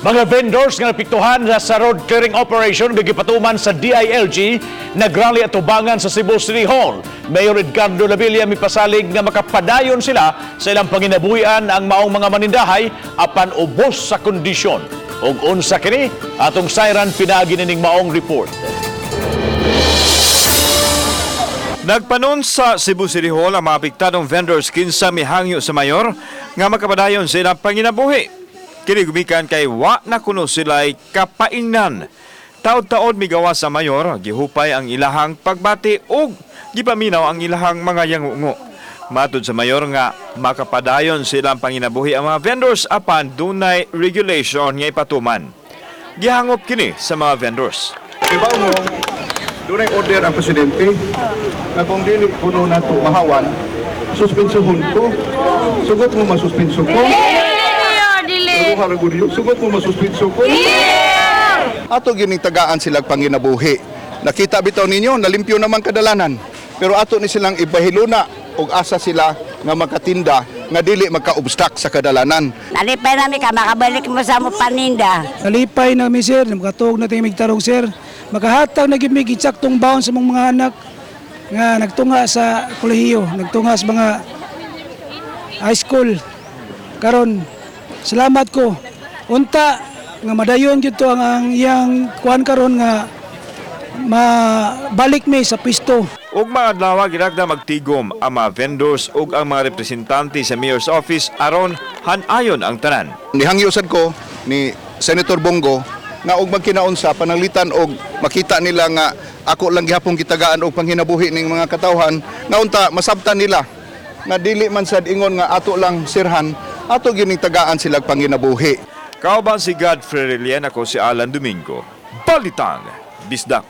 Mga vendors nga napiktuhan sa road clearing operation nga gipatuman sa DILG nagrally atubangan sa Cebu City Hall. Mayor Edgardo Lavilla mipasalig nga makapadayon sila sa ilang panginabuhian ang maong mga manindahay apan ubos sa kondisyon. Ug unsa kini atong sayran pinaagi nining maong report. Nagpanon sa Cebu City Hall ang mga apektadong vendors kinsa mihangyo sa mayor nga makapadayon sa ilang panginabuhi. Kini gumikan kay wa na kuno sila'y kapaingnan. Taod-taod migawas sa mayor, gihupay ang ilahang pagbati ug gipaminaw ang ilahang mga yangungo. Matud sa mayor nga makapadayon silang panginabuhi ang mga vendors apan dunay regulation nga ipatuman. Gihangop kini sa mga vendors. Diba mo, dunay order ang presidente na kung dili kuno nato mahawan, suspensuhon ko. Sugot mo masuspenso ko. Dili. Sugot mo masuspenso ko. Ato gining tagaan silang panginabuhi. Nakita bitaw ninyo, nalimpyo naman kadalanan. Pero ato ni silang ibahiluna og asa sila nga makatinda nga dili magka-obstak sa kadalanan. Nalipay nami ka, makabalik mo sa mo paninda. Nalipay na mi, sir, makatuog na tayo migtarong, sir. Makahatag na gyud mi gitsaktong baon sa mong mga anak nga nagtunga sa kolehiyo, nagtunga sa mga high school. Karon, salamat ko. Unta nga madayon gyud to ang iyang kuan karon nga mabalik mi sa pisto. Ug mga adlaw gilagda magtigom ang mga vendors ug ang mga representante sa mayor's office aron hanayon ang tanan. Nihangyo sad ko ni Senator Bong Go nga og magkinaunsa pananglitan og makita nila nga ako lang gihapon gitagaan og panghinabuhi ning mga katawhan nga unta masabtan nila nga dili man sad ingon nga ato lang sirhan, ato gining tagaan sila panginabuhi. Kauban si Godfrey Relian, ako si Alan Domingo. Balitang Bisdak.